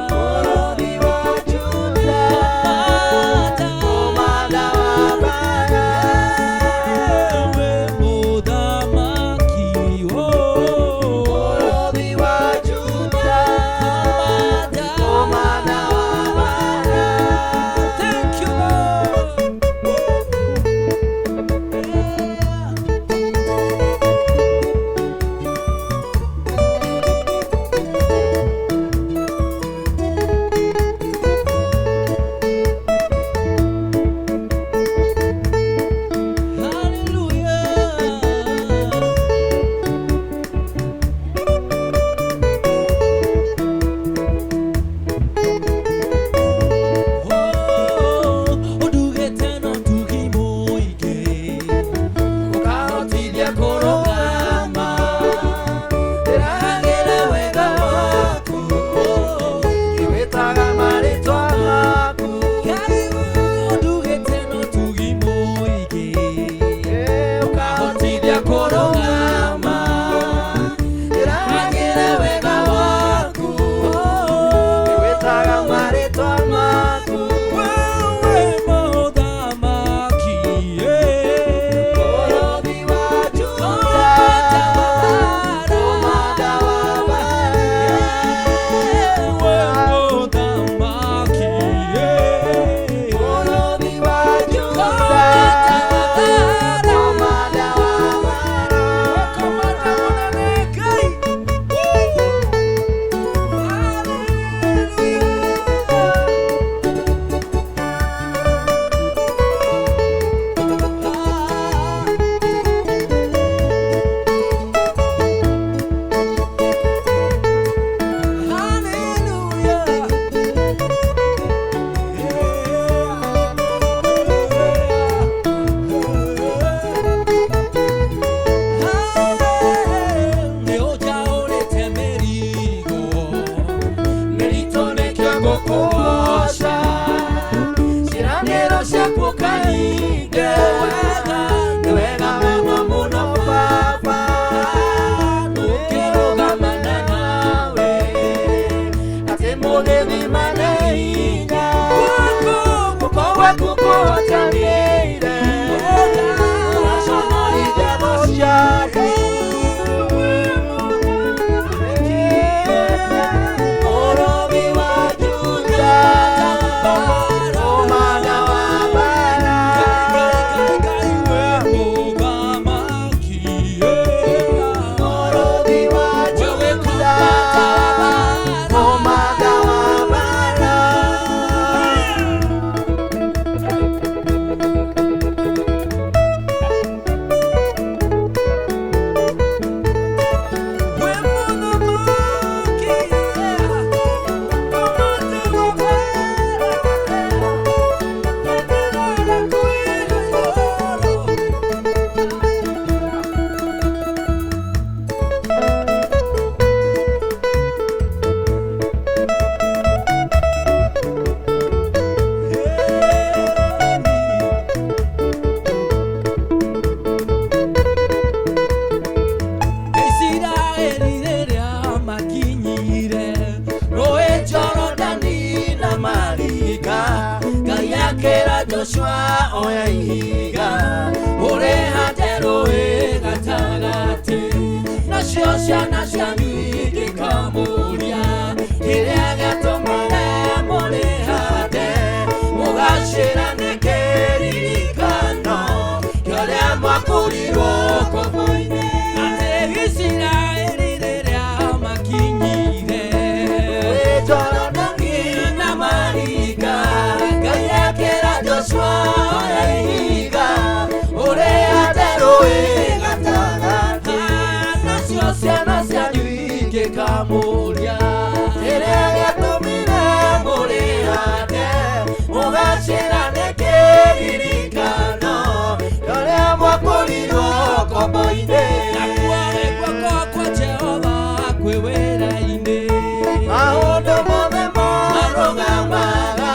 Mũrũthi wa Juda, Komanda wa mbara. Mũrũthi wa Juda, Komanda wa mbara. Thank you, Lord. Yeah. Hallelujah. Ũndugĩte na ũtugi mũingĩ. Ũkahotithia kũrũgama, ndĩrahagĩre wega waku, ngĩwĩtaga marĩtwa maku. Ngai ũndugĩte na ũtugi mũingĩ. Ũkahotithia kũrũgama, ndĩrahagĩre wega waku, ngĩwĩtaga marĩtwa maku. Wewe mũthamaki, yeah. Mũrũthi wa Juda, Komanda wa mbara. Wewe mũthamaki, yeah. Mũrũthi wa Juda, Komanda wa mbara. Komanda mũnene Ngai. Hallelujah. Hallelujah. Nĩ ũnjaũrĩte mĩrigo. Mĩritũ nĩkĩo ngũkũgoca, ciĩranĩro ciaku ũkahinge. Nĩ wega mũno mũno Baba, tũkĩrũgamana nawe, atĩ mũgĩthimane hinya, guoko gwaku kũhotanĩire, ũraconorithia thũ ciaku. Mũrũthi wa Juda, Komanda wa mbara. Mũrũthi wa Juda, Komanda wa mbara. Isiraeli rĩrĩa makinyire Rũĩ Jorodani na maringa, Ngai akĩra Joshua oya ihiga, ũrĩhande rũĩ gatagatĩ, nacio ciana cianyu ingĩkamũria, kĩrĩa gĩatũmire mũrĩhande, mũgacĩra nĩ kĩririkano kĩa ũrĩa mwakũrirwo ngombo-inĩ. Atĩ Isiraeli rĩrĩa makinyire Jorodani na maringa, Ngai akĩra Joshua oya ihiga, ũrĩhande rũĩ gatagatĩ, nacio ciana cianyu ingĩkamũria, kĩrĩa gĩatũmire mũrĩhande, mũgacĩra nĩ kĩririkano kĩa ũrĩa mwakũrirwo ngombo-inĩ. Nakuo guoko kwa Jehova kwĩ wĩra-inĩ. Maũndũ mothe marũgamaga,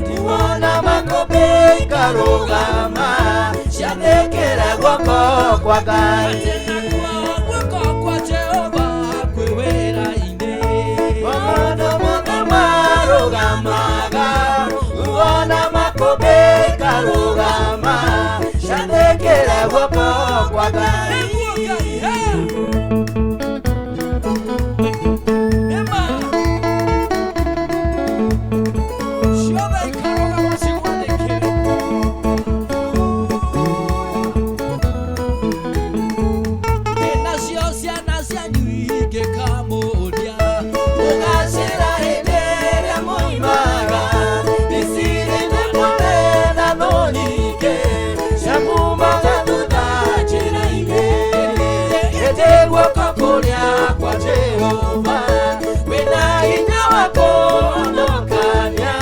tuona makũmbĩ ikarũgama, ciathĩkĩre guoko kwa Ngai. Atĩ nakuo guoko kwa Jehova kwĩ wĩra-inĩ. Jehova wĩna hinya wa kũhonokania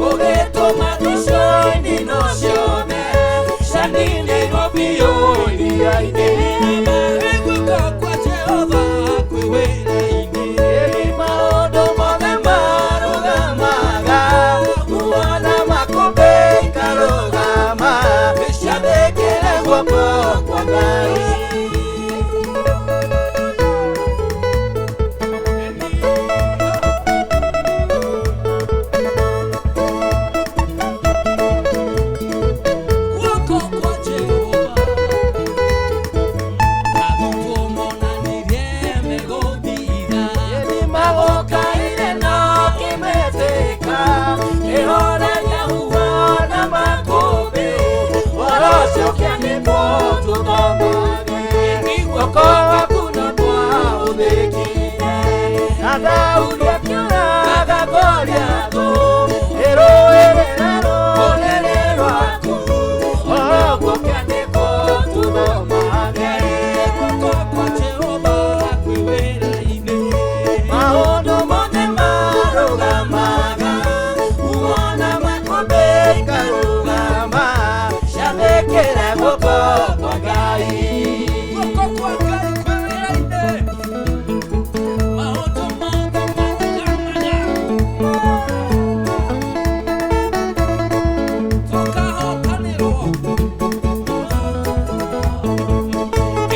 ũgĩtũma tũcoinino ciothe cianinĩrwo biũ iria-inĩ. Guoko kwa Jehova kwĩ wĩra-inĩ. Ĩni maũndũ mothe marũgamaga, muona makũmbĩ ikarũgama, ciathĩkĩre guoko kwa Ngai. Guoko kwa Jehova arutwo monanirie megũthira. Ĩni magokaire na kĩmetĩka, kĩhoreria huho na makũmbĩ, ũhoro ũcio ũkĩandĩkwo tũthomage. Guoko gwaku no kwahũthĩkire, na Daudi akĩũraga Goliathũ, ĩrũĩrĩra rũrĩrĩ rwaku, ũhoro ũguo ũkĩandĩkwo tũthomage. Guoko kwa Jehova kwĩ wĩra-inĩ. Maũndũ mothe marũgamaga, muona makũmbĩ ikarũgama, ciathĩkĩre guoko kwa Ngai. Guoko kwa Ngai kwĩ wĩra-inĩ. Maũndũ mothe marũgamaga. Tũkahotanĩrwo.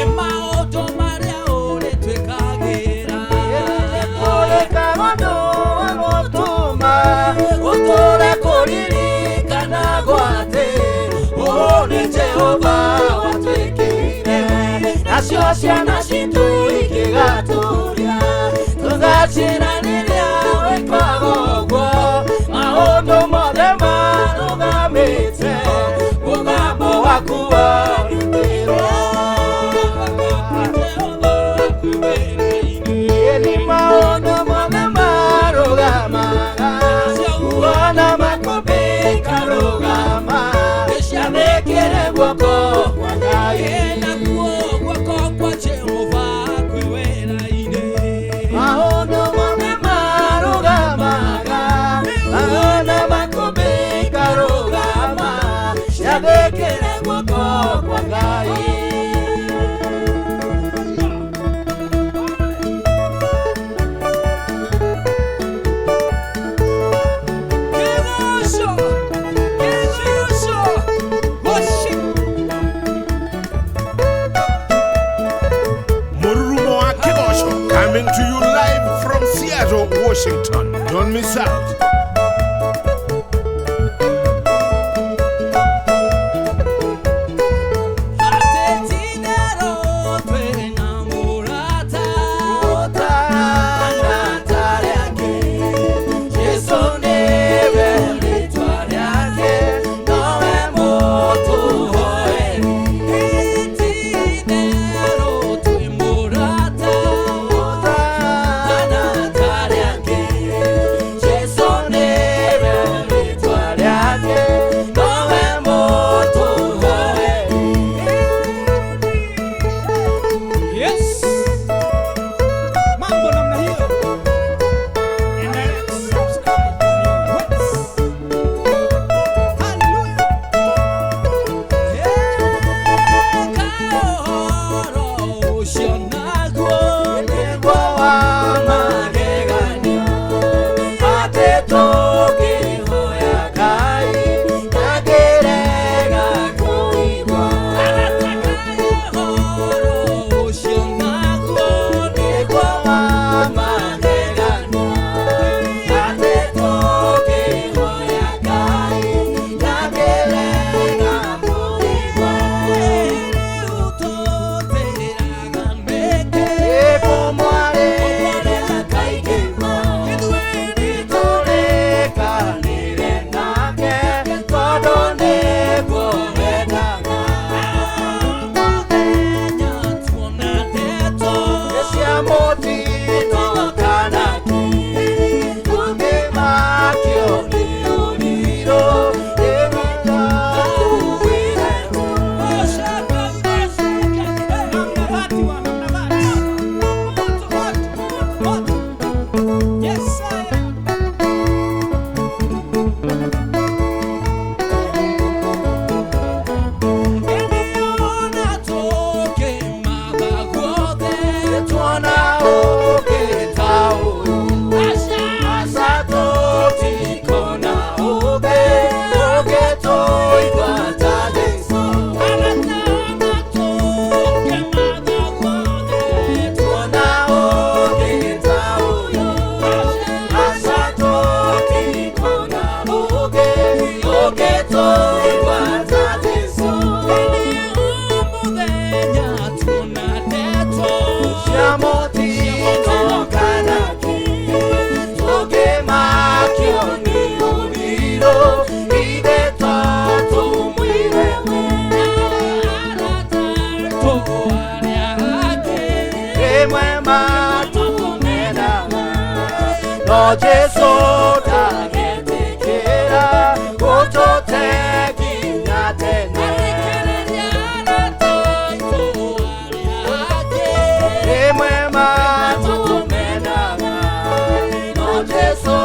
Ĩ maũndũ marĩa ũrĩtwĩkagĩra. Kũrĩka ũndũ wa gũtũma ũtũũre kũririkana gwatĩ ũũ nĩ Jehova watwĩkĩire, nacio ciana citũ ikĩgatũria tũgacĩra rĩrĩa wĩkaga ũguo. Maũndũ mothe marũgamĩte mũgambo waku warutĩrwo. Guoko kwa Jehova kwĩ wĩra-inĩ. Ĩni maũndũ mothe marũgamaga, kuona makũmbĩ ikarũgama, ciathĩkĩre guoko kwa Ngai. Nakuo guoko kwa Jehova kwĩ wĩra-inĩ. Maũndũ mothe marũgamaga, kuona makũmbĩ ikarũgama, ciathĩkĩre guoko kwa Ngai. Kĩgoco, kĩgoco, goci. Mururumo wa Kigosho coming to you live from Seattle, Washington. Don't miss out. Atĩ ti-itherũ twĩna mũrata. Jesu nĩwe rĩtwa rĩake, nowe mũtũhoeri. Ti-itherũ twĩ mũrata. Jesu nĩwe No Jesu ndangĩtĩkĩra gũtũte nginya tene. Rĩmwe matũmenaga, no Jesu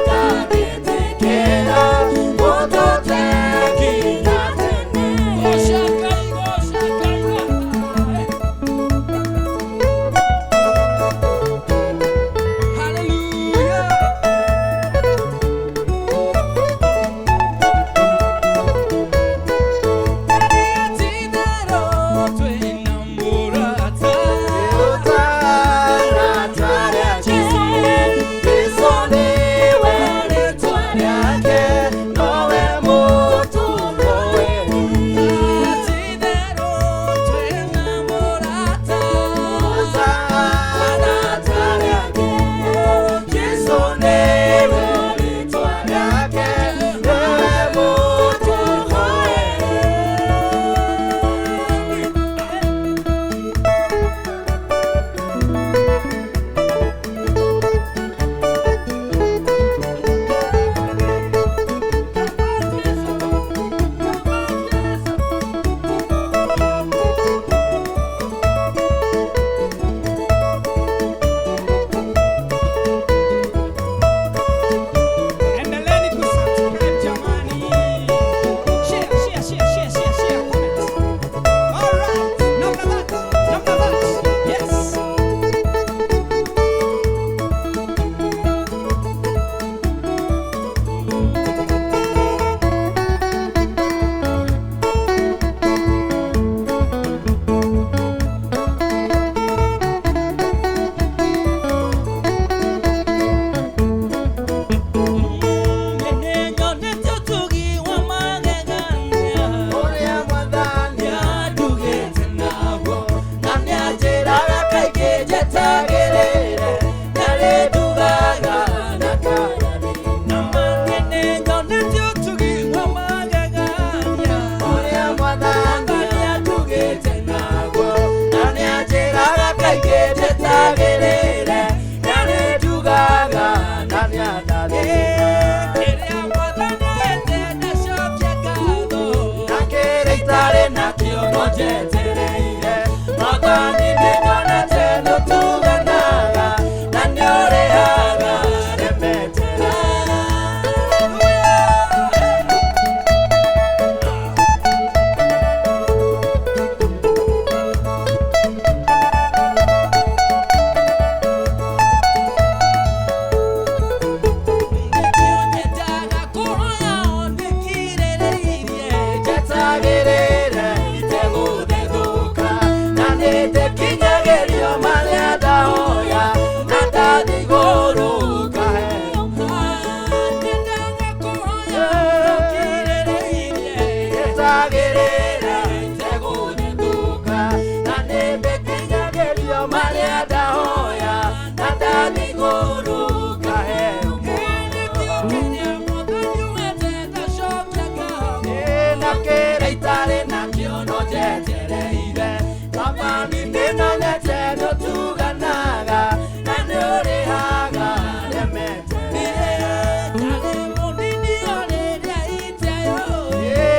ndangĩtĩkĩra gũtũte nginya tene. Endeleeni kusubscribe jamani. Share, share, share, share, share, share, comment. All right. Namna that. Namna that. Yes.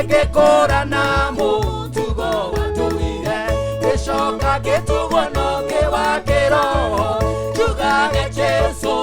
Ngĩkũrana mũtugo watũire, ngĩcoka ngĩtugwo no ngĩ wa kĩroho, njugage Jesũ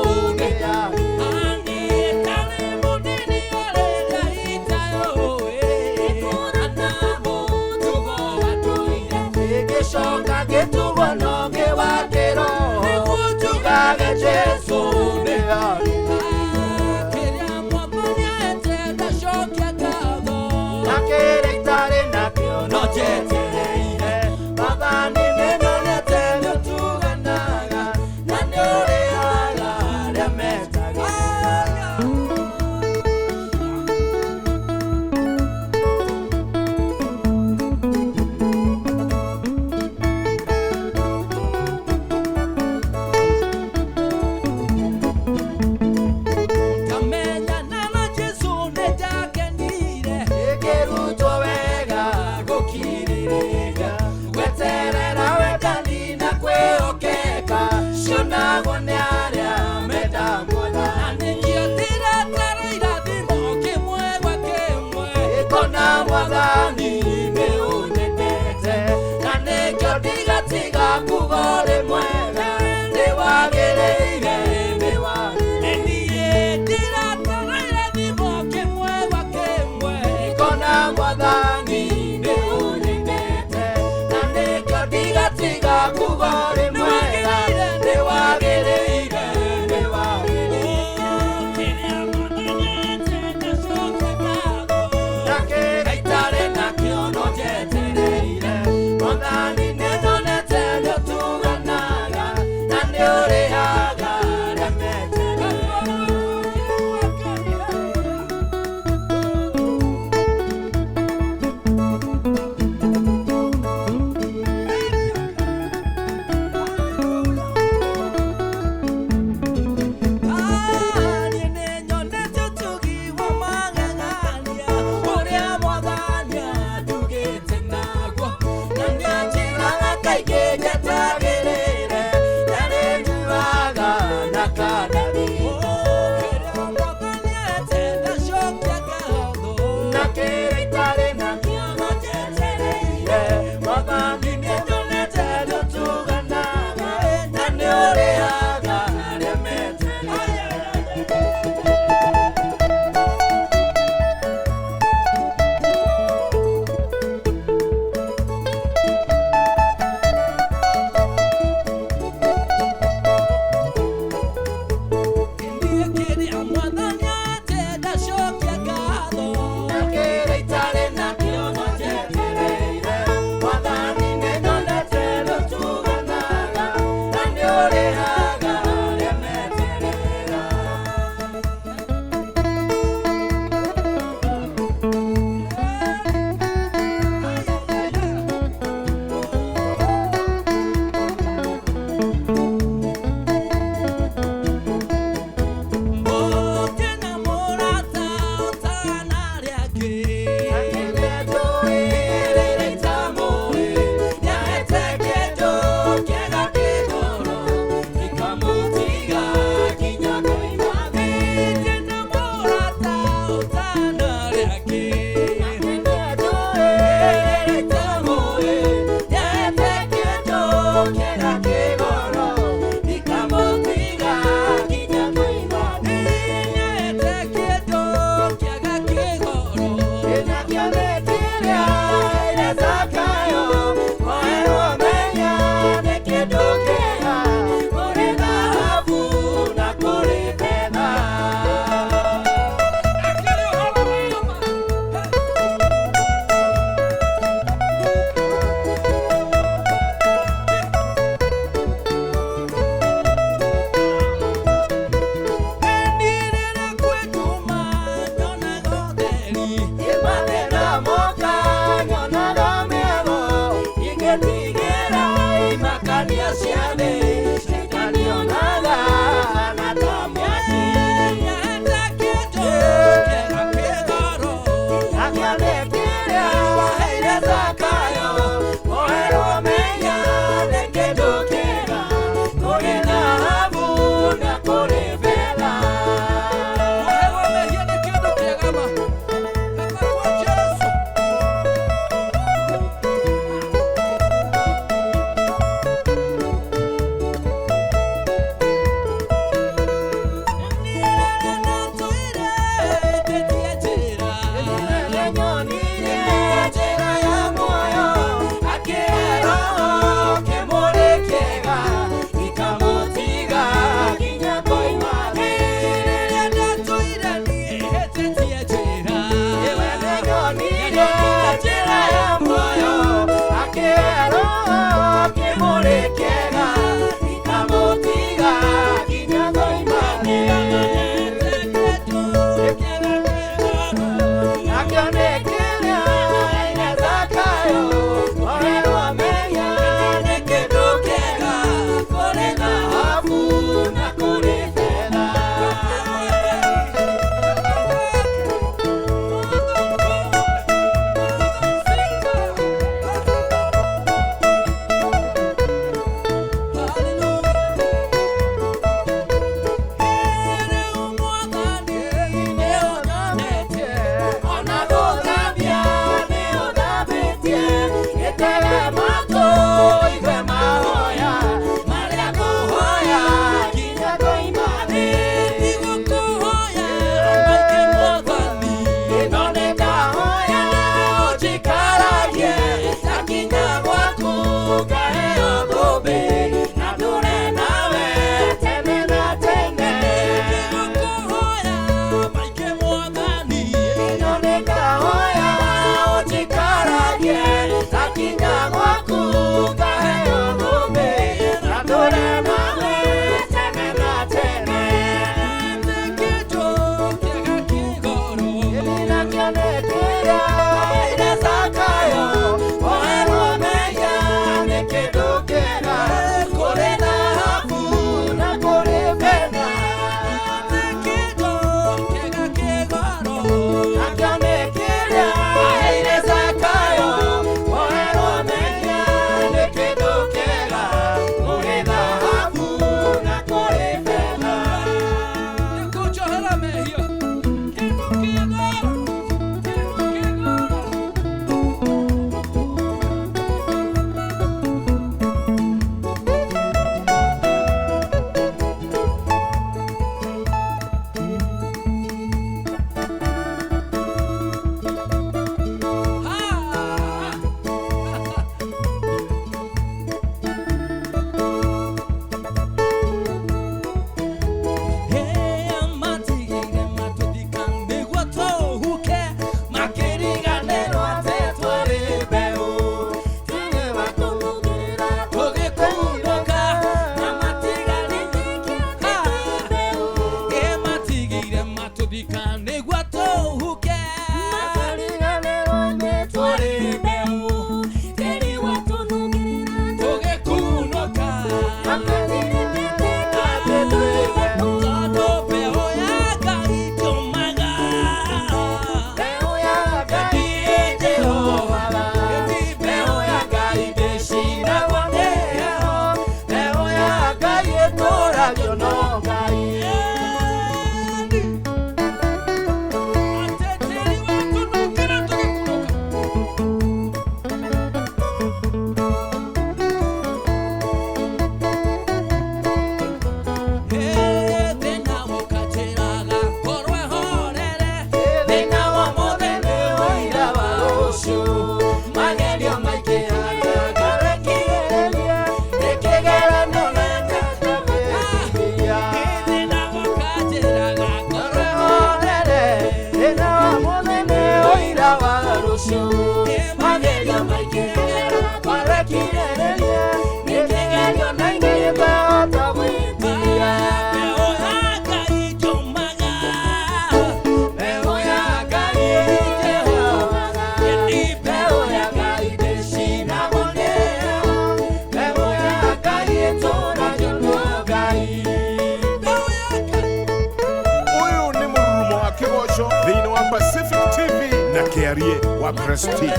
Kiarie wa Prestige.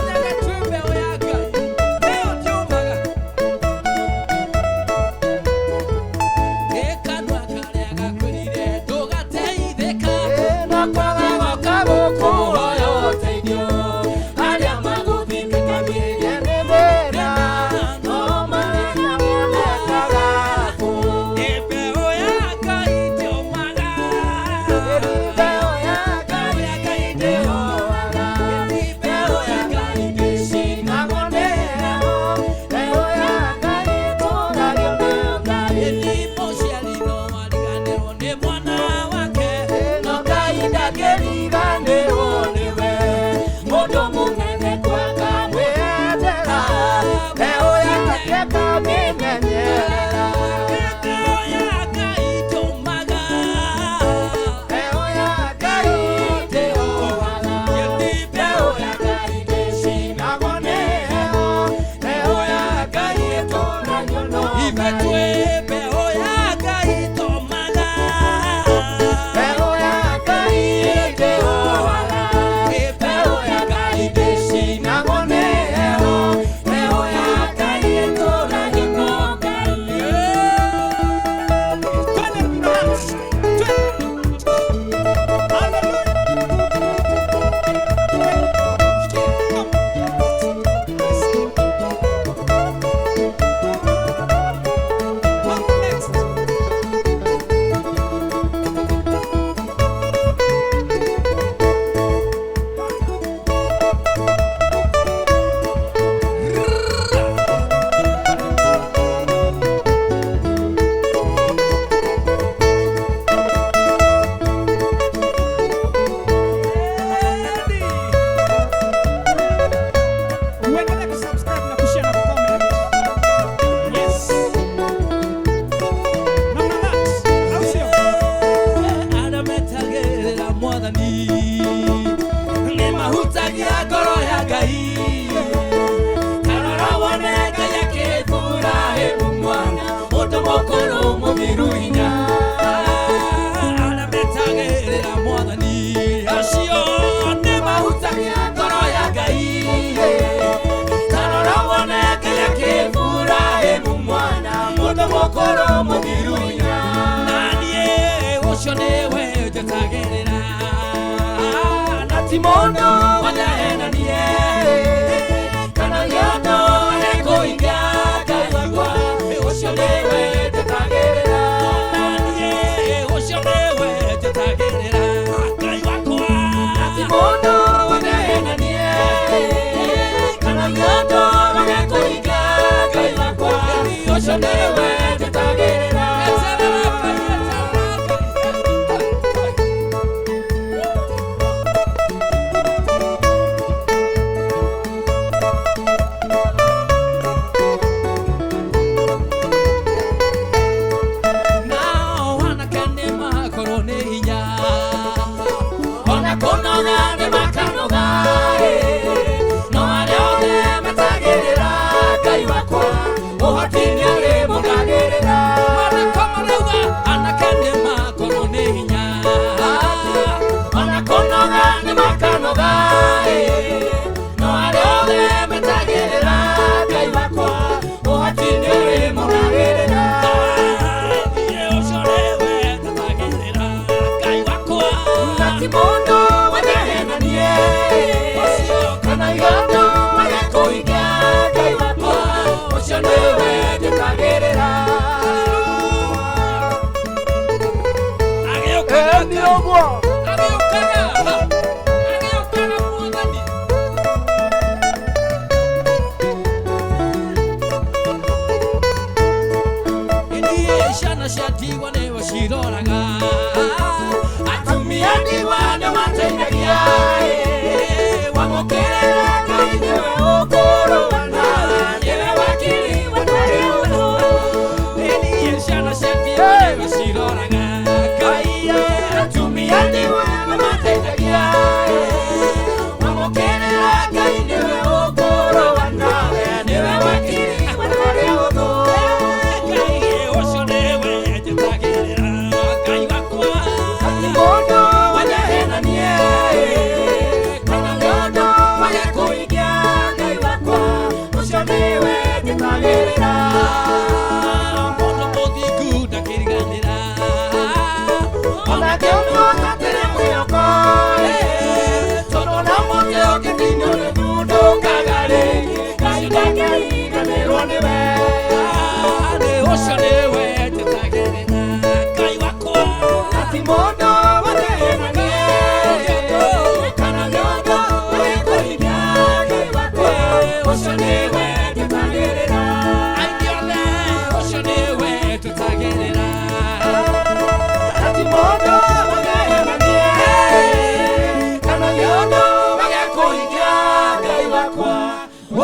Kana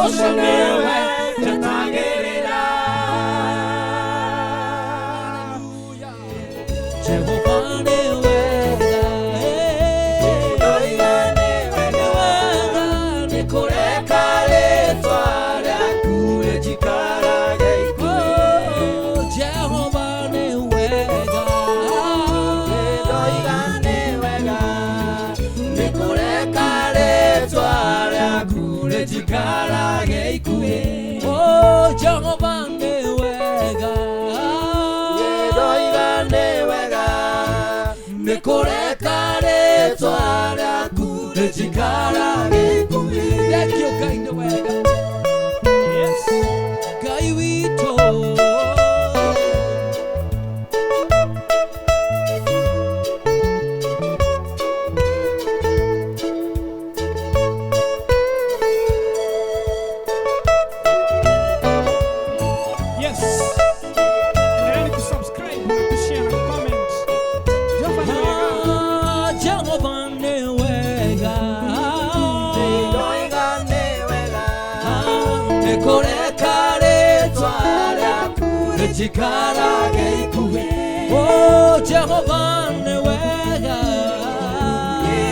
Ũcio nĩwe njetagĩrĩra. Jehova nĩ wega, ndoiga nĩ wega, nĩ kũreka rĩtwa rĩaku rĩnjikarage ikuhĩ. Jehova nĩ wega, ndoiga nĩ wega, nĩ kũreka rĩtwa rĩaku rĩnjikarage ikuhĩ. Oh, Jehova nĩ wega, ndoiga nĩ wega, nĩ kũreka rĩtwa rĩaku rĩnjikarage ikuhĩ. Thank you, Ngai nĩ wega. Yes. Ngai witũ. Yes. Endeleeni kusubscribe na kushare na comment. Jehova ni wega. Ah, Jehova nĩ wega. Ndoiga nĩ wega, Nĩ kũreka rĩtwa rĩaku rĩnjikarage ikuhĩ. Oh, Jehova nĩ wega.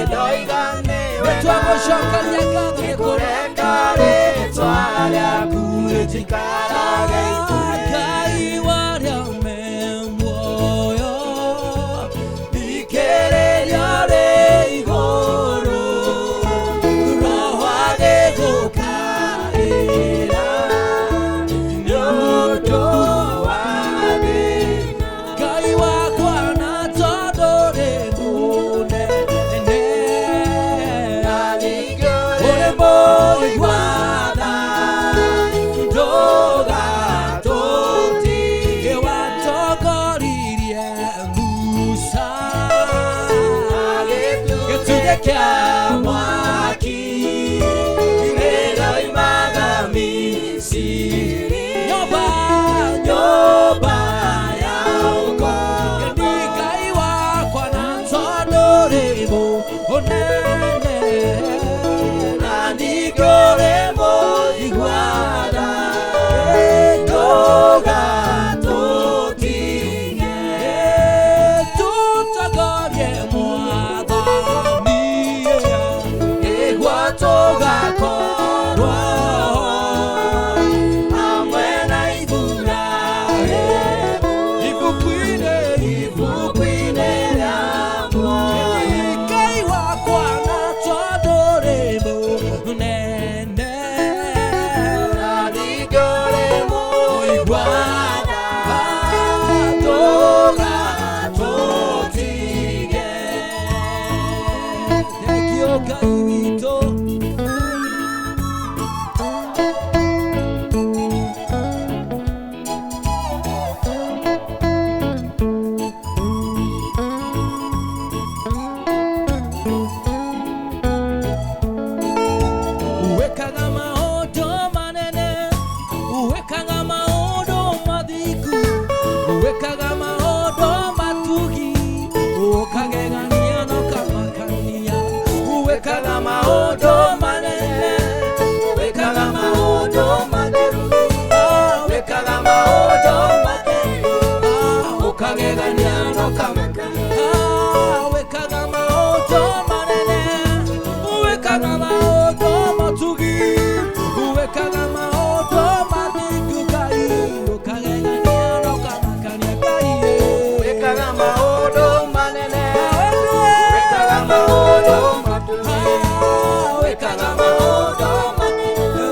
ndoiga nĩ wega, Nĩtwagũcokeria ngatho nĩ nĩ kũreka kũreka rĩtwa rĩaku rĩnjikarage ikuhĩ. Ngai warĩa me muoyo, thikĩrĩria rĩ igũrũ, Roho agĩgũkaĩra, nĩ ũndũ wa thĩna. Ngai wakwa na tondũ nĩ mũnene, Na ningĩ ũrĩ mũigua tha, ndũgatũtige. Watongoririe Musa gĩtugĩ kĩa mwaki Nĩndoimaga Misiri, nyũmba nyũmba ya ũkombo. Nĩ Ngai wakwa na tondũ rĩ mũnene, Na ningĩ ũrĩ mũigua tha, ndũgatũtige. Tũtongorie Mwathani, Nĩguo tũgakorwo hamwe na Iburahĩmu, ibuku-inĩ ibuku-inĩ rĩa muoyo. Ngai wakwa na tondũ rĩ mũnene, Na ningĩ ũrĩ mũigua tha, ndũgatũtige. Thank you, Ngai witũ. Wekaga maũndũ manene, wekaga maũndũ mathingu, wekaga maũndũ matugi, ũkagegania na ũkamakania. Wekaga maũndũ manene, Wĩkaga maũndũ matheru, wĩkaga maũndũ matheru, ũkagegania na ũkamakania. Wekaga maũndũ manene, wekaga maũndũ matugi, wekaga maũndũ mathingu, Ngai, ũkagegania na ũkamakania, Ngai. Wĩkaga maũndũ manene, wĩkaga maũndũ matugi, wĩkaga maũndũ manene,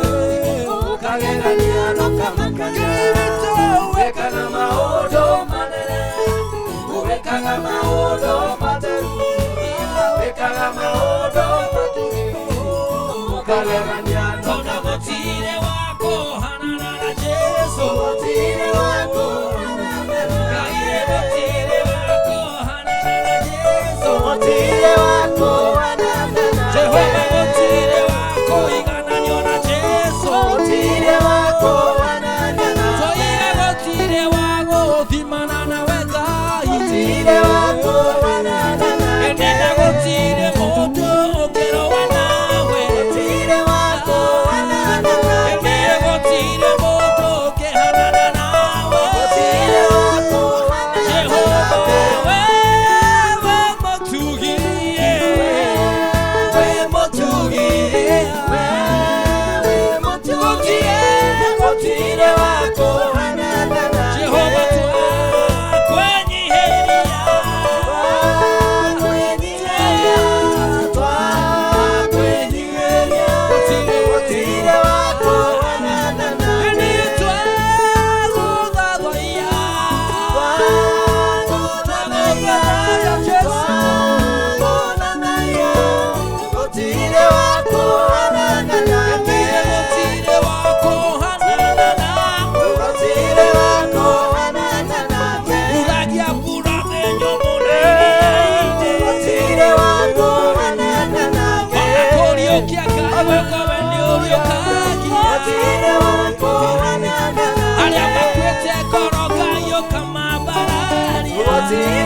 ũkagegania na ũkamakania. Wĩkaga maũndũ manene, wĩkaga maũndũ matheru, wĩkaga maũndũ matugi, ũkagegania na Tondũ gũtirĩ wa kũhanana na Jesũ. Gũtirĩ wa kũhanana Ngai, gũtirĩ wa kũhanana na Jesũ. Gũtirĩ wa kũhanana Jehova, gũtirĩ wa kũigananio na Jesũ. Gũtirĩ wa kũhanana Tũire gũtirĩ wa gũthimana nawe Ngai. Gũtirĩ wa kũhanana Ĩndĩ na gũtirĩ mũndũ ũngĩrũa nawe. Gũtirĩ wa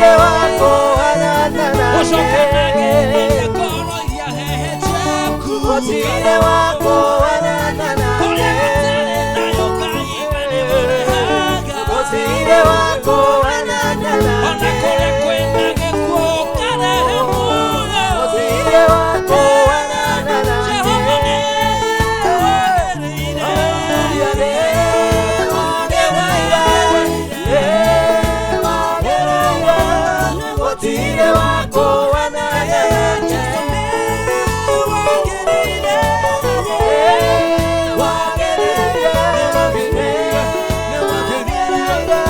Gũtirĩ wa kũhanana nake. Ũcokanagĩrĩria ngoro iria hehenjeku. Gũtirĩ wa kũhanana Kũrĩa nake. gũtarĩ thayũ Ngai we nĩũrehaga. Gũtirĩ wa kũhanana Ona nake. kũrĩa kwĩna gĩkuũ ũkarehe muoyo. Gũtirĩ wa kũhanana nake. Jehova nĩwagĩrĩire. Gũtirĩ wa kũhanana nake. Nĩwagĩrĩire.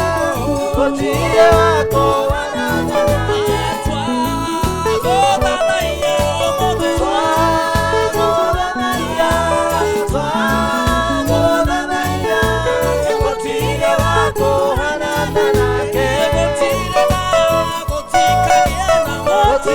Gũtirĩ wa kũhanana nake. Twagũthathaiya ũmũthĩ. Twagũthathaiya, twagũthathaiya, gũtirĩ wa kũhanana nake. Gũtirĩ na gũtikagĩe na Gũtirĩ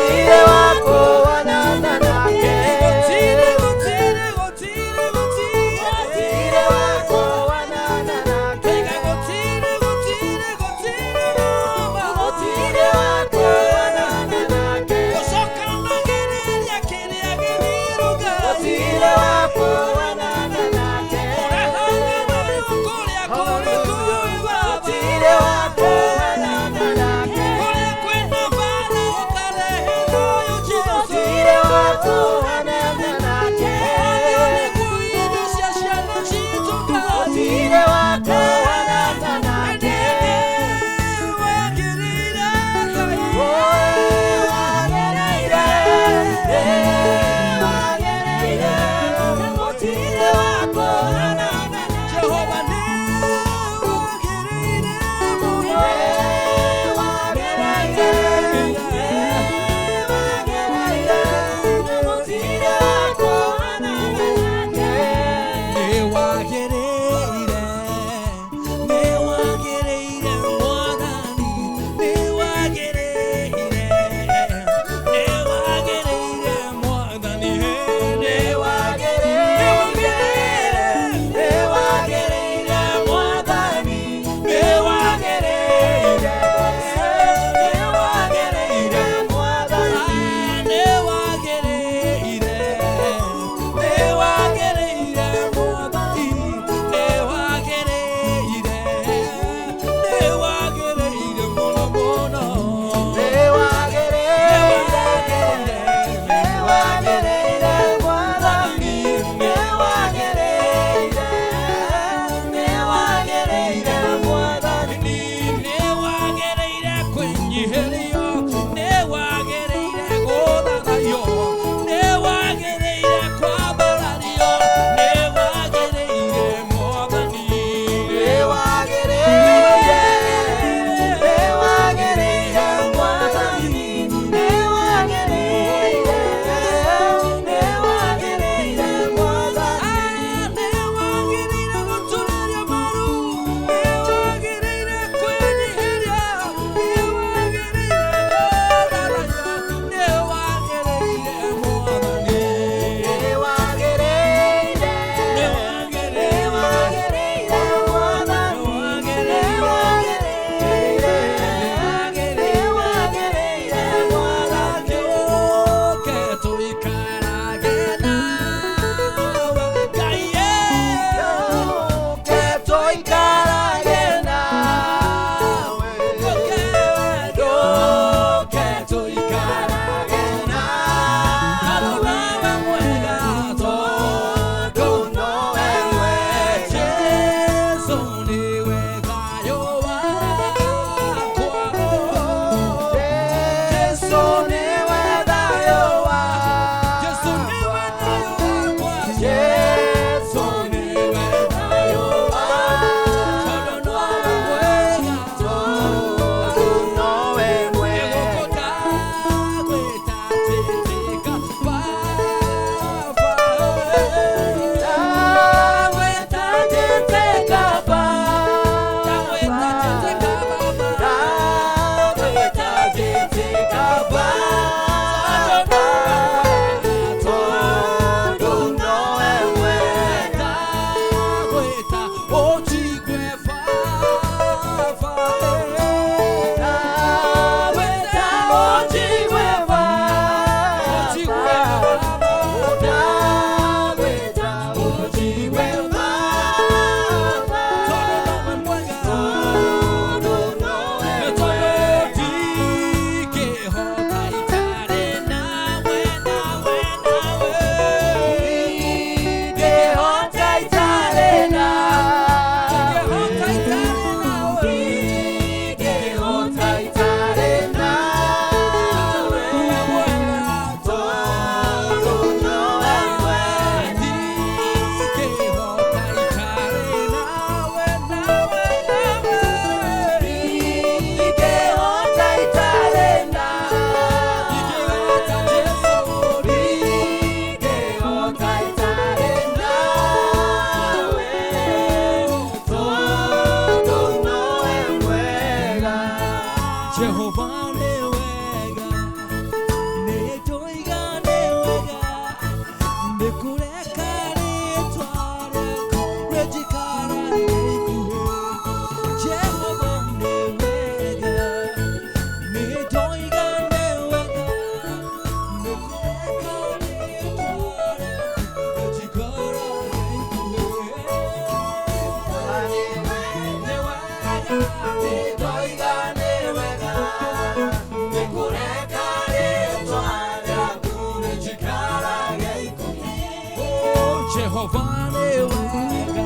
Jehova nĩ wega,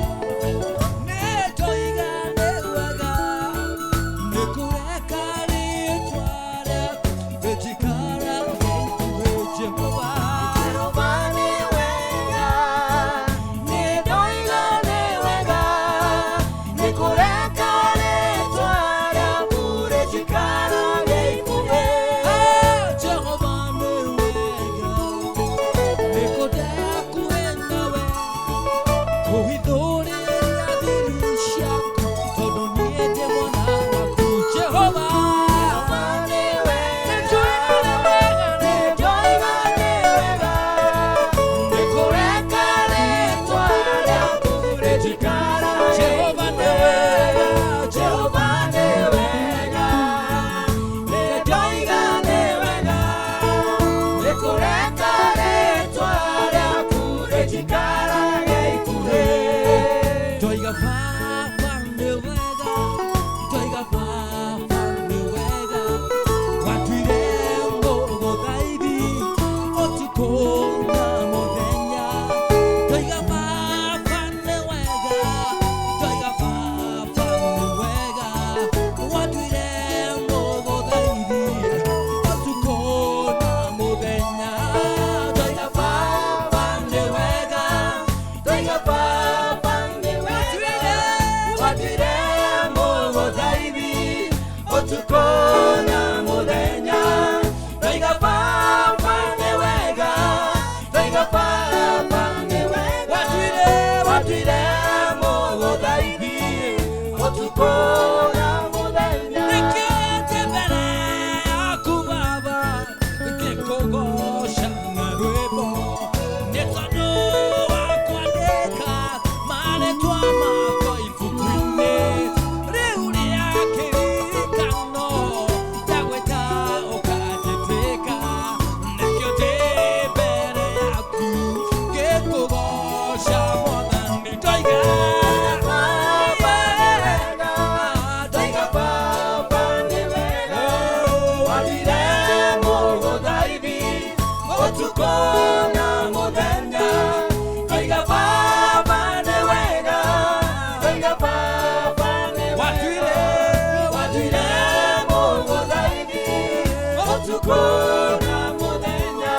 nĩ ndoiga nĩ wega, nĩ kũreka rĩtwa rĩaku rĩnjikarage ikuhĩ. Jehova, Jehova nĩ wega, nĩ ndoiga nĩ wega, nĩ kũreka rĩtwa rĩaku rĩnjikarage ikuhĩ. Jehova nĩ wega, nĩ kũndekuhĩ nawe, kũhithũrĩria thiri ciaku, tondũ niĩ ndĩ mwana waku. Jehova, Jehova nĩ wega, nĩ nĩ ndoiga nĩ wega, nĩ kũreka rĩtwa rĩaku rĩnjikarage Jehova nĩ ikuhĩ. wega, Jehova nĩ wega, nĩ ndoiga nĩ wega, nĩ kũreka rĩtwa rĩaku rĩnjikarage ikuhĩ. Ndoiga Baba nĩ wega, ndoiga Baba nĩ wega, watuire mũgũthaithi ũtukũ na mũthenya. Ndoiga Baba nĩ wega, ndoiga Baba nĩ wega, watuire mũgũthaithi ũtukũ na mũthenya. Ndoiga Baba nĩ wega, Ndoiga Baba nĩ wega, watuire mũgũthaithi ũtukũ na mũthenya. Ndoiga Baba nĩ wega, ndoiga Baba nĩ wega, watuire mũgũthaithi ũtukũ na mũthenya. Nĩkĩoete mbere yaku Baba, ngĩkũgooca na rwĩmbo, nĩ tondũ wa kwandĩka marĩtwa makwa ibuku-inĩ rĩu rĩa kĩririkano. Ndagwĩta ũkanjĩtĩka, nĩkĩo ndĩ mbere yaku ngĩkũgooca Mwathani. Ndoiga Baba nĩ wega, ndoiga Baba nĩ wega, watuire mũgũthaithi ũtukũ na mũthenya. Ndoiga Baba nĩ wega, ndoiga Baba nĩ wega, watuire mũgũthaithi ũtukũ na mũthenya.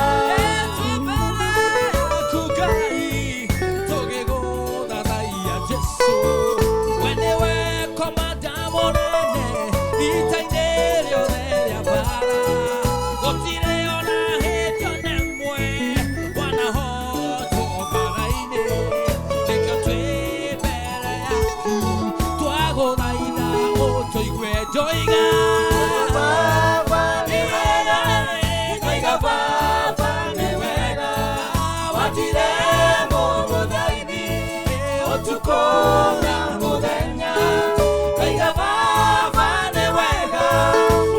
Ndoiga Baba nĩ wega, ndoiga Baba nĩ wega, watuire mũgũthaithi ũtukũ na mũthenya. Ndoiga Baba nĩ wega,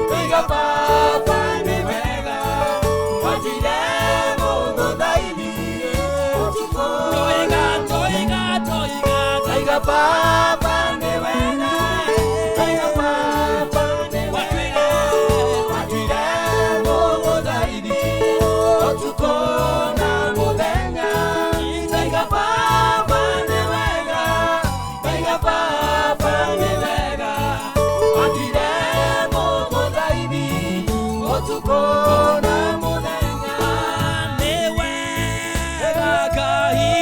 ndoiga Baba nĩ wega, watuire mũgũthaithi ũtukũ. Ndoiga, ndoiga, ndoiga, Ndoiga Baba nĩ wega, ndoiga Baba nĩ wega, watuire mũgũthaithi ũtukũ na mũthenya. Ndoiga Baba nĩ wega, ndoiga Baba nĩ wega, watuire mũgũthaithi ũtukũ na mũthenya. Nĩ wega Ngai,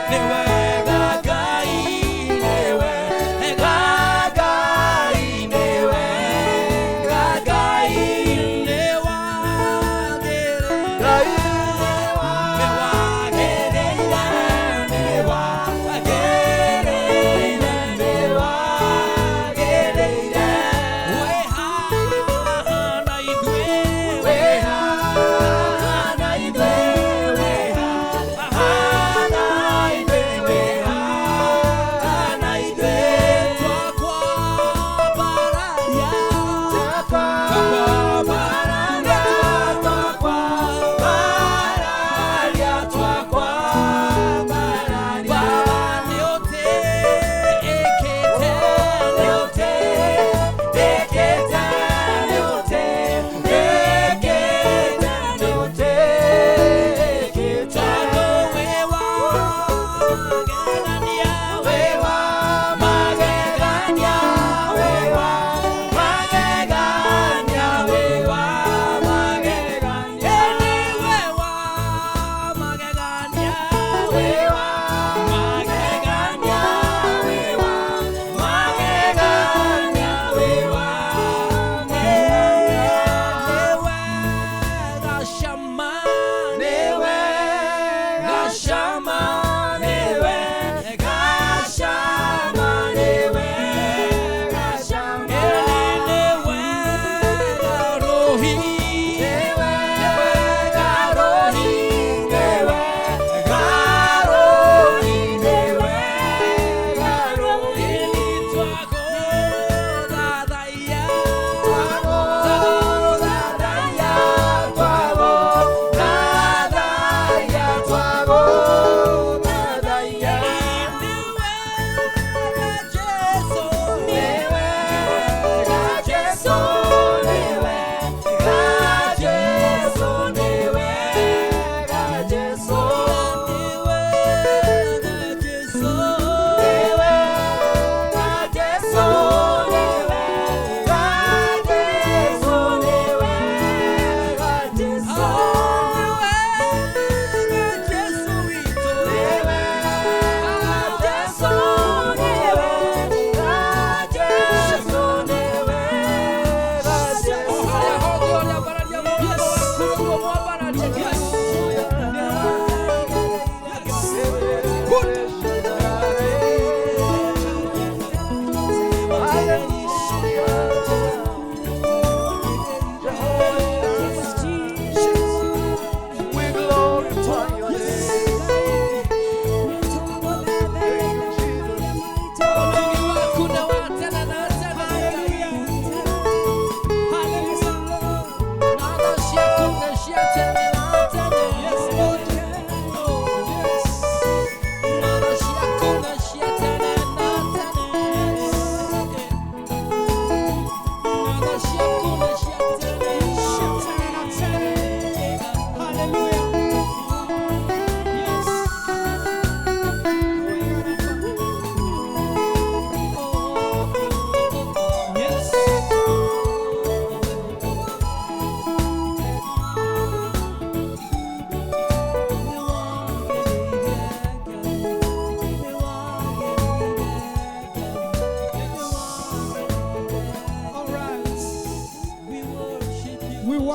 nĩ wega Ngai,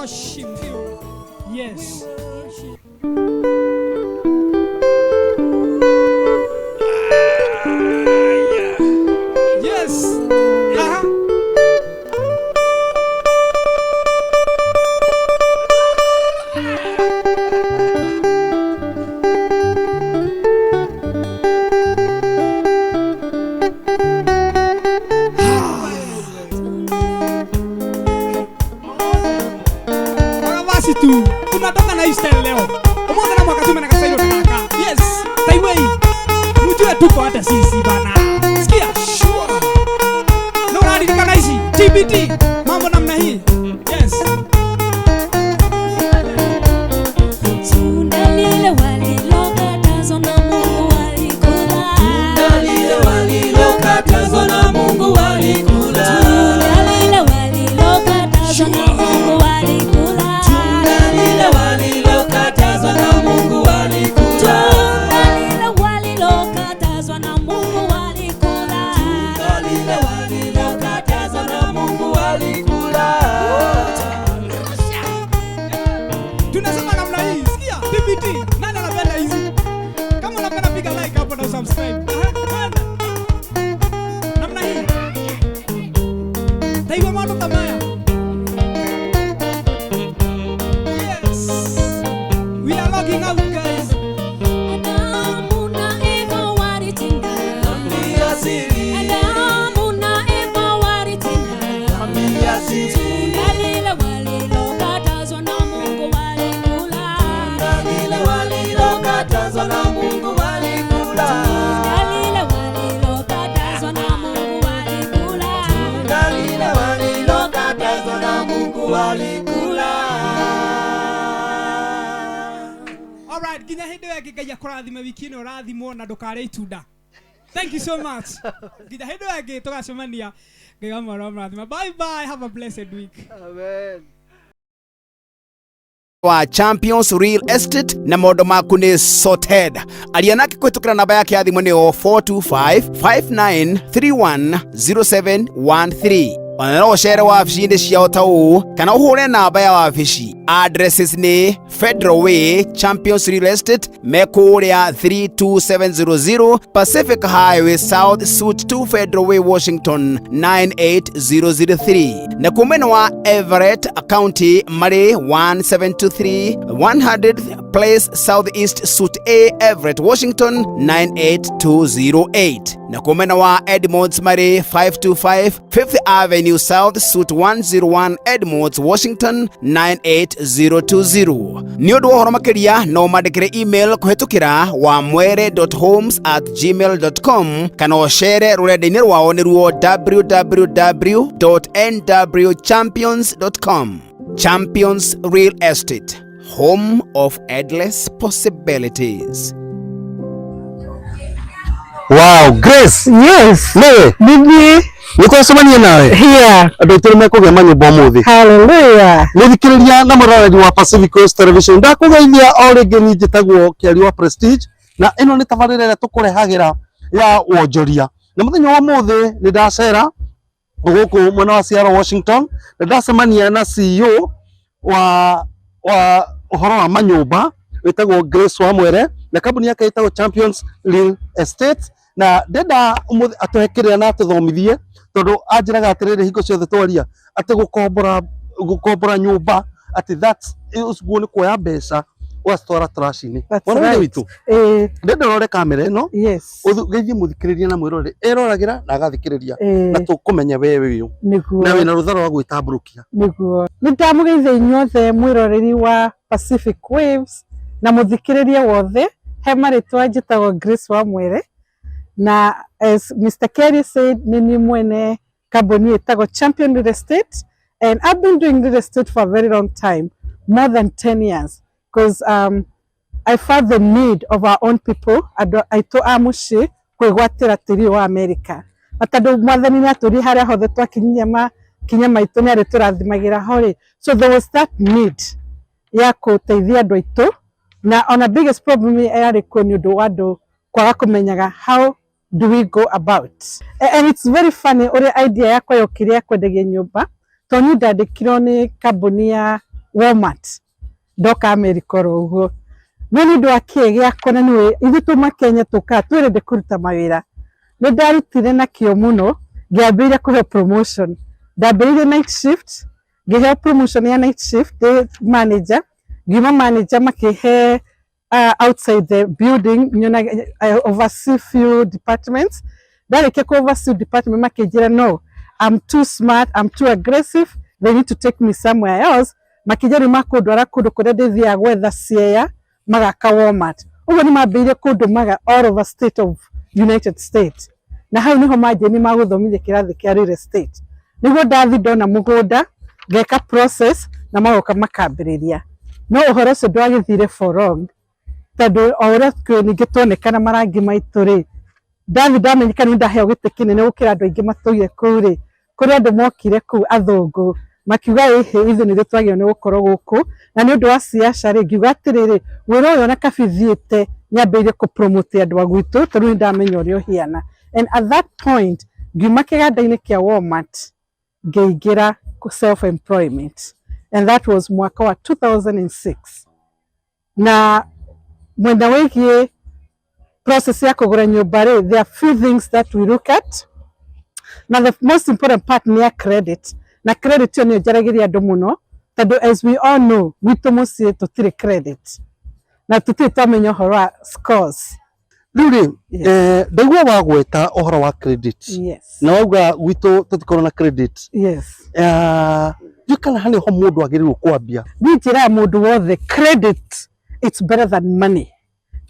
worship you. Yes. Yes. Aha. Ahora basi tu. Tunatoka na hii style leo. Umoja na mwaka tume na kasailo kaka. Yes. Taiwei. Mjue tuko hata sisi bana. Sikia. Sure. No radi hizi. TBT. Mambo namna hii. Yes. Tunda lile walilokatazwa na Mungu walikula. Tunda lile walilokatazwa na Mungu walikula. Tunda lile walilokatazwa na Mungu walikula. Tunda lile walilokatazwa na Mungu walikula. Tunda lile walilokatazwa na Mungu walikula. Tunda lile walilokatazwa na Mungu walikula. Tunasema namna hii. Sikia. TBT. Nani anapenda hizi? Kama unapenda piga like hapo na subscribe. Aha. Twende. Namna hii. Taiwa mambo tamaya. Yes. We are logging out guys. Adamu na Eva walitenda. Dhambi asili. Adamu na Eva walitenda. Dhambi asili. Tunda lile walilokatazwa na Mungu walikula. Tunda lile walilokatazwa na Mungu walikula. Tunda lile walilokatazwa na Mungu walikula. Tunda lile walilokatazwa na Mungu walikula. Alright, nginya hĩndĩ ĩyo ĩngĩ Ngai akũrathime wiki ĩno ũrathimwo na ndũkarĩe itunda. Thank you so much. Nginya hĩndĩ ĩyo ĩngĩ tũgacemania. Ngai wa mwaro amũrathime. Bye bye. Have a blessed week. Amen. Wa Champions Real Estate na maũndũ maku nĩ sorted. Aria nake kũhĩtũkĩra namba yake ya thimũ nĩyo 425-5931-0713. Ona no ũcere wabici-inĩ ciao ta ũũ kana ũhũre namba ya wabici. Addresses nĩ Federal Way, Champions Real Estate me kũrĩa 32700 Pacific Highway South Suite 2 Federal Way, Washington 98003. Na kuo mwena wa Everett County marĩ 1723 100th Place Southeast Suite A Everett, Washington 98208. Na kuo mwena wa Edmonds marĩ 525 5th Avenue South Suite 101 Edmonds, Washington 98020. Nĩ ũndũ wa ũhoro makĩria no mandĩkĩre email kũhĩtũkĩra wamwere.homes@gmail.com kana ũcere rũrenda-inĩ rwao nĩruo www.nwchampions.com. Champions Real Estate, home of endless possibilities. Wow, Grace. Yes. Niwe Nini nĩtwacemania nawe here. Andũ aitũ nĩmekũgĩa manyũmba ũmũthĩ. Hallelujah. Mũthikĩrĩria na mũroreri wa Pacific Coast Television, ndakũgeithia o rĩngĩ. Niĩ njĩtagwo Kĩari wa Prestige na ĩno nĩ tabarĩra ĩrĩa tũkũrehagĩra ya wonjoria, na mũthenya wa ũmũthĩ nĩ ndacera gũkũ mwena wa Seattle, Washington, na ndacemania na CEO wa ũhoro wa manyũmba wĩtagwo Grace Wamwere na kambuni yake ĩtagwo Champions Real Estate, na ndenda ũmũthĩ atũhe kĩrĩa na atũthomithie tondũ anjĩraga atĩrĩrĩ hingo ciothe twaria atĩ gũkombora nyũmba atĩ that's ũguo nĩ kuoya mbeca ũgacitwara trash-inĩ. That's Mwana wa ithe right. witũ, Eh, ndenda ũrore kamera ĩno, yes. ũgeithie mũthikĩrĩria na mwĩroreri eroragĩra na agathikĩrĩria Eh, na tũkũmenya we wĩ ũ nĩguo. Na wĩna rũtha rwa gwĩtambũrũkia. Nĩguo. Nĩ ndamũgeithia inyuothe mwĩroreri wa Pacific Waves na mũthikĩrĩria wothe. He marĩtwa njĩtagwo Grace Wamwere na as Mr. Kerry said, nĩ niĩ mwene kambuni ĩtagwo Champion Real Estate, and I've been doing real estate for a very long time, more than 10 years, because I felt the need of our own people, andũ aitũ a mũciĩ, kwĩgwatĩra tĩri wa America. Na tondũ mwathani nĩ atũrie harĩa hothe twakinyia makinya maitũ nĩ arĩtũrathimagĩra ho rĩ, so there was that need ya gũteithia andũ aitũ. Na ona biggest problem yarĩ kuo nĩ ũndũ wa andũ kwaga kũmenyaga how do we go about. And it's very funny ũrĩa idea yakwa yokire ya kwendagia nyũmba, tondũ niĩ ndandĩkirwo nĩ kambuni ya Walmart ndoka America oro ũguo. No nĩ ũndũ wa kĩĩ gĩakwa, na nĩwe ithuĩ tuma Kenya tũkaga twĩrende kũruta mawĩra, nĩ ndarutire na kĩo mũno. Ngĩambĩrĩria kũheo promotion. Ndambĩrĩirie night shift, ngĩheo promotion ya night shift ndĩ manager. Ngiuma manager, makĩhe outside the building, nyona oversee few departments. Ndarĩkia ku oversee department, makĩnjĩra no, I'm too smart, I'm too aggressive, they need to take me somewhere else. Makĩnjĩra rĩu makũndwara kũndũ kũrĩa ndĩthiaga gwetha ciea magaka Walmart. Ũguo nĩ mambĩrĩirie kũndũmaga all over state of United States, na hau niho manjĩ nĩ magũthomithia kĩrathi kĩa real estate, nĩguo ndathi ndona mũgũnda, ngeka process na magoka makambĩrĩria. No ũhoro ũcio ndwagĩthire for long, tondũ o ũrĩa kwĩ ningĩ tuonekana marangi maitũ rĩ, ndathi ndamenyeka nĩ ndaheo gĩtĩ kĩnene gũkĩra andũ aingĩ matũire kũu rĩ, kũrĩ andũ mokire kũu athũngũ makiuga, ĩhĩ, ithuĩ nĩthuĩ twagĩrĩirwo nĩ gũkorwo gũkũ. Na nĩ ũndũ wa ciaca rĩ, ngiuga atĩrĩrĩ, wĩra ũyũ ona kabi thiĩte nyambĩrĩrie kũ promote andũ a gwitũ, tondũ nĩ ndamenya ũrĩa ũhiana. And at that point ngiuma kĩganda-inĩ kĩa Walmart, ngĩingĩra self employment, and that was mwaka wa 2006. Na mwena wĩgiĩ process ya kũgũra nyũmba rĩ, there are few things that we look at, na the most important part nĩ ya credit. Na credit ĩyo nĩyo njaragĩria andũ mũno, tondũ as we all know, gwitũ mũciĩ tũtirĩ credit na tũtirĩ twamenya ũhoro wa scores. Rĩu rĩ, ndaigua wagweta ũhoro wa credit na wauga gwitũ tũtikorwo na credit. Ndiũĩ kana harĩ ho mũndũ agĩrĩirwo kwambia. Niĩ njĩraga mũndũ wothe, credit, it's better than money,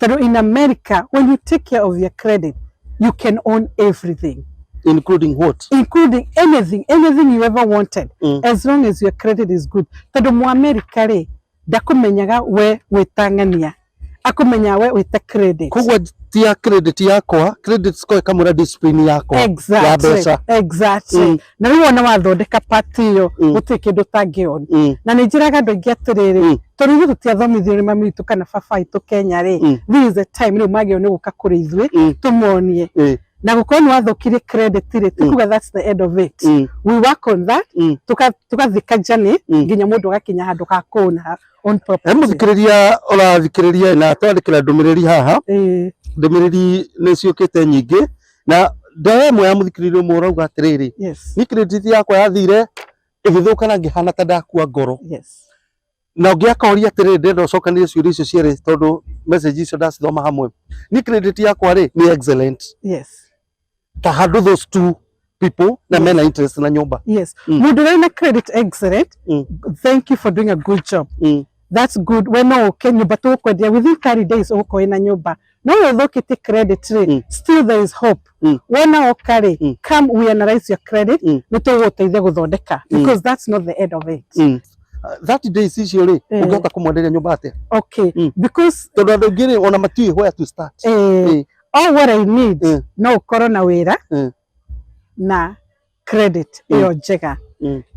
tondũ in America, when you take care of your credit, you can own everything. Including what? Including anything, anything you ever wanted, as long as your credit is good, tondũ mu America rĩ, ndakũmenyaga we wĩtang'ania, akũmenyaga we wĩta credit. Koguo tia credit yakwa, credit score ĩkamwĩra discipline yakwa ya mbeca. Na rĩu wona wathondeka part ĩyo, gũtirĩ kĩndũ ũtangĩona. Na nĩ njĩraga andũ aingĩ atĩrĩrĩ, tondũ ithuĩ tũtiathomithio nĩ mami witũ kana baba witũ Kenya rĩ, this is the time rĩu magĩrĩirwo nĩ gũka kũrĩ ithuĩ, tũmonie. Na gũkorwo nĩ wathũkirie credit rĩ, ti kuga that's the end of it. We work on that, tũgathika journey nginya mũndũ agakinya handũ ha kũna own He property. Mũthikĩrĩria ũrathikĩrĩria na twandĩkĩra ndũmĩrĩri haha, ndũmĩrĩri nĩ ciũkĩte nyingĩ, na ndoya ĩmwe ya mũthikĩrĩria ũmwe ũrauga atĩrĩrĩ, ni credit yakwa yathire ĩgĩthũka na ngĩhana ta ndakua ngoro. Na ũngĩ akoria atĩrĩrĩ, ndĩrenda ũcokanĩrie ciũria icio cierĩ tondũ message icio ndacithoma hamwe. Ni credit yakwa rĩ, nĩ excellent, ta handũ those two people na mena interest na nyũmba. Mũndũ ũrĩa wĩna credit excellent, thank you for doing a good job. That's good. We no ũke, nyũmba tũgũkwendia within 30 days, ũgũkorwo wĩna nyũmba. No ũyũ ũthũkĩtie credit rĩ, still there is hope. Wona oka rĩ, come, we analyze your credit, nĩ tũgũgũteithia gũthondeka, because that's not the end of it. 30 days icio rĩ, ũngĩhota kũmwenderia nyũmba atĩa? Okay, because Tondũ andũ aingĩ rĩ, ona matiũĩ where to start. All what I need, no ũkorwo na wĩra na credit ĩyo njega,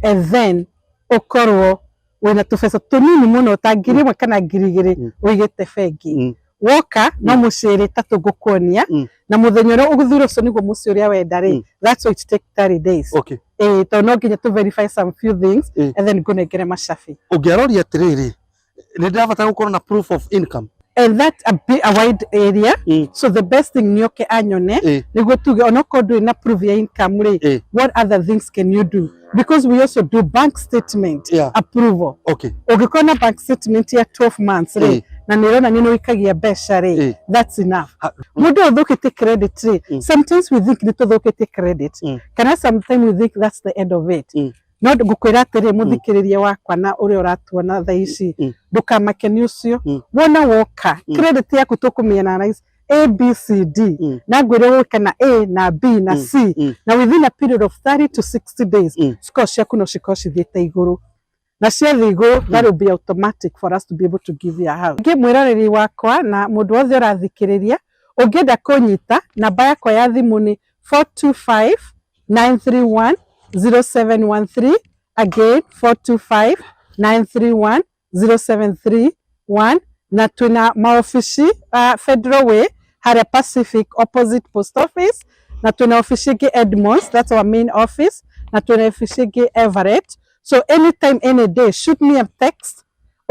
and then ũkorwo wĩna tũbeca tũnini mũno ta 1,000 kana 2,000 ũigĩte bengi. Woka no mũciĩ ĩrĩ ĩtatũ ngũkuonia, na mũthenya ũrĩa ũgũthura ũcio nĩguo mũciĩ ũrĩa wenda rĩ, that's why it take 30 days. Tondũ no nginya to verify some few things, and then ngũnengere macabi. Ũngĩaroria atĩrĩrĩ, nĩ ndĩrabatara gũkorwo na proof of income. And that a, bit, a wide area, so the best thing nĩ oke anyone, nĩguo tuge onokorwo ndũrĩ na proof ya income rĩ, what other things can you do, because we also do bank statement approval. Ũngĩkorwo na bank statement ya 12 months rĩ, na nĩ ĩronania nĩ ũikagia mbeca rĩ, that's enough. Mũndũ ũthũkĩtie credit rĩ, sometimes we think nĩ tũthũkĩtie credit, kana sometimes we think that's the end of it. No ngũkwĩra atĩrĩ, mũthikĩrĩria wakwa na ũrĩa ũratuona thaa ici, ndũkamake nĩ ũcio. Wona woka, credit yaku tũkũmĩ analyze A B C D, na ngwĩre ũke na A na B na C, na within a period of 30 to 60 days, score ciaku no cikorwo cithiĩte igũrũ, na ciathiĩ igũrũ, that will be automatic for us to be able to give you a house. Ngĩ mwĩroreri wakwa na mũndũ wothe ũrathikĩrĩria, ũngĩenda kũnyita, namba yakwa ya thimũ nĩ 425 931 0713. Again, 425 931 0731. Na twina maofici Federal Way harĩa Pacific, opposite post office, na twina ofici ĩngĩ Edmonds, that's our main office, na twina ofici ĩngĩ Everett. So anytime, any day, shoot me a text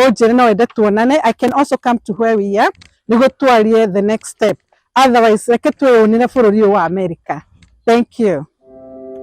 ũnjĩre no wende tuonane. I can also come to where we are nĩguo twarie the next step. Otherwise reke twĩyũnĩre bũrũri ũyũ wa America. Thank you.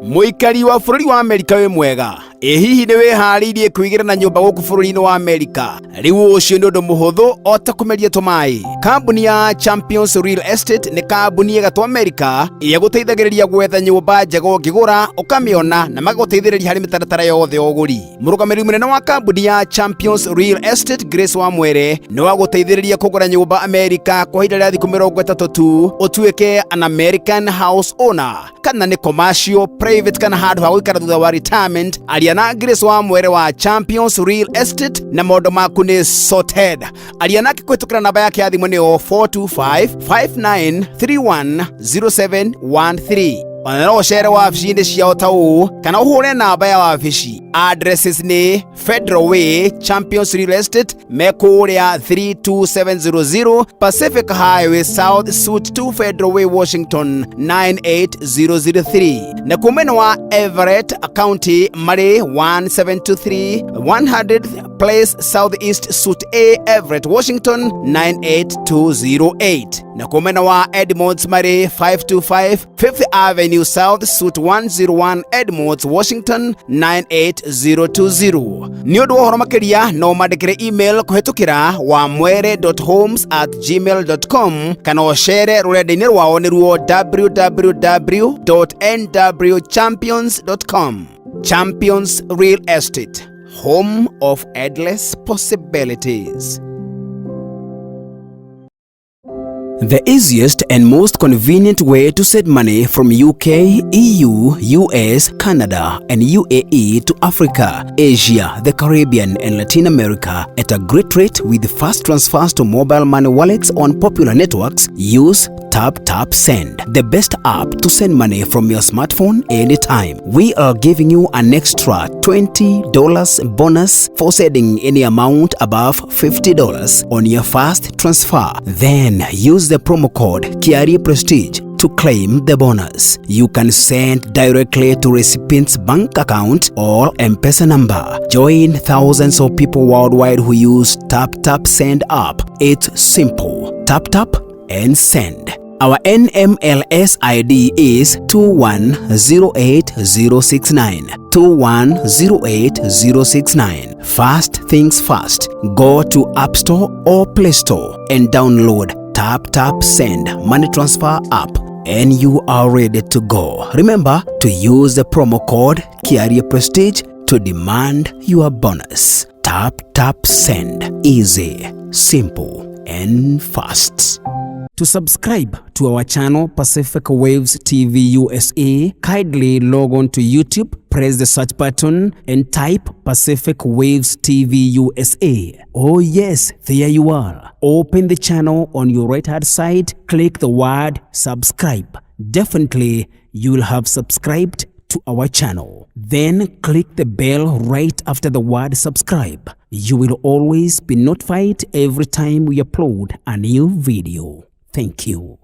Mũikari wa bũrũri wa Amerika wĩ mwega. Ĩ hihi nĩ wĩharĩirie kwĩgĩra na nyũmba gũkũ bũrũri-inĩ wa Amerika? Rĩu ũcio nĩ ũndũ mũhũthũ o ta kũmeria tũmaĩ. Kambuni ya Champions Real Estate nĩ kambuni ĩgatwo Amerika ĩrĩa gũteithagĩrĩria gwetha nyũmba njega ũngĩgũra ũkamĩona na magagũteithĩrĩria harĩ mĩtaratara yothe ya ũgũri. Mũrũgamĩrĩri mũnene wa kambuni ya Champions Real Estate Grace Wamwere nĩ wa gũteithĩrĩria kũgũra nyũmba Amerika kwa ihinda rĩa thikũ 30 tu ũtuĩke an American house owner, kana nĩ commercial, private kana handũ ha gũikara thutha wa retirement. Aria na Grace Wamwere wa Champions Real Estate na maũndũ maku nĩ sorted. Aria nake kũhĩtũkĩra namba yake ya thimũ nĩyo 425 5931 0713. Ona no ũcere wabici-inĩ ciao ta ũũ kana ũhũre namba ya wabici. Addresses nĩ Federal Way, Champions Real Estate me kũrĩa 32700 Pacific Highway South, Suite 2, Federal Way, Washington 98003, na kumena wa Everett County marĩ 1723 100th Place Southeast, Suite A, Everett, Washington 98208, na kumena wa Edmonds marĩ 525 5th Avenue South, Suite 101, Edmonds, Washington 98020. Nĩ ũndũ wa ũhoro makĩria no mandĩkĩre email kũhĩtũkĩra wamwere.homes@gmail.com kana ũcere rũrenda-inĩ rwao nĩruo www.nwchampions.com. Champions Real Estate, home of endless possibilities. The easiest and most convenient way to send money from UK, EU, US, Canada, and UAE to Africa, Asia, the Caribbean, and Latin America at a great rate with fast transfers to mobile money wallets on popular networks. Use Tap Tap Send, the best app to send money from your smartphone anytime. We are giving you an extra $20 bonus for sending any amount above $50 on your first transfer. Then use the promo code Kiari Prestige to claim the bonus. You can send directly to recipient's bank account or M-Pesa number. Join thousands of people worldwide who use Tap Tap Send app. It's simple. Tap tap and send. Our NMLS ID is 2108069. 2108069. First things first, go to App Store or Play Store and download Tap Tap Send Money Transfer app and you are ready to go. Remember to use the promo code Kiaria Prestige to demand your bonus. Tap Tap Send. Easy, simple, and fast. To subscribe to our channel Pacific Waves TV USA, kindly log on to YouTube, press the search button and type Pacific Waves TV USA. Oh yes, there you are. Open the channel on your right hand side, click the word subscribe. Definitely you will have subscribed to our channel. Then click the bell right after the word subscribe. You will always be notified every time we upload a new video. Thank you.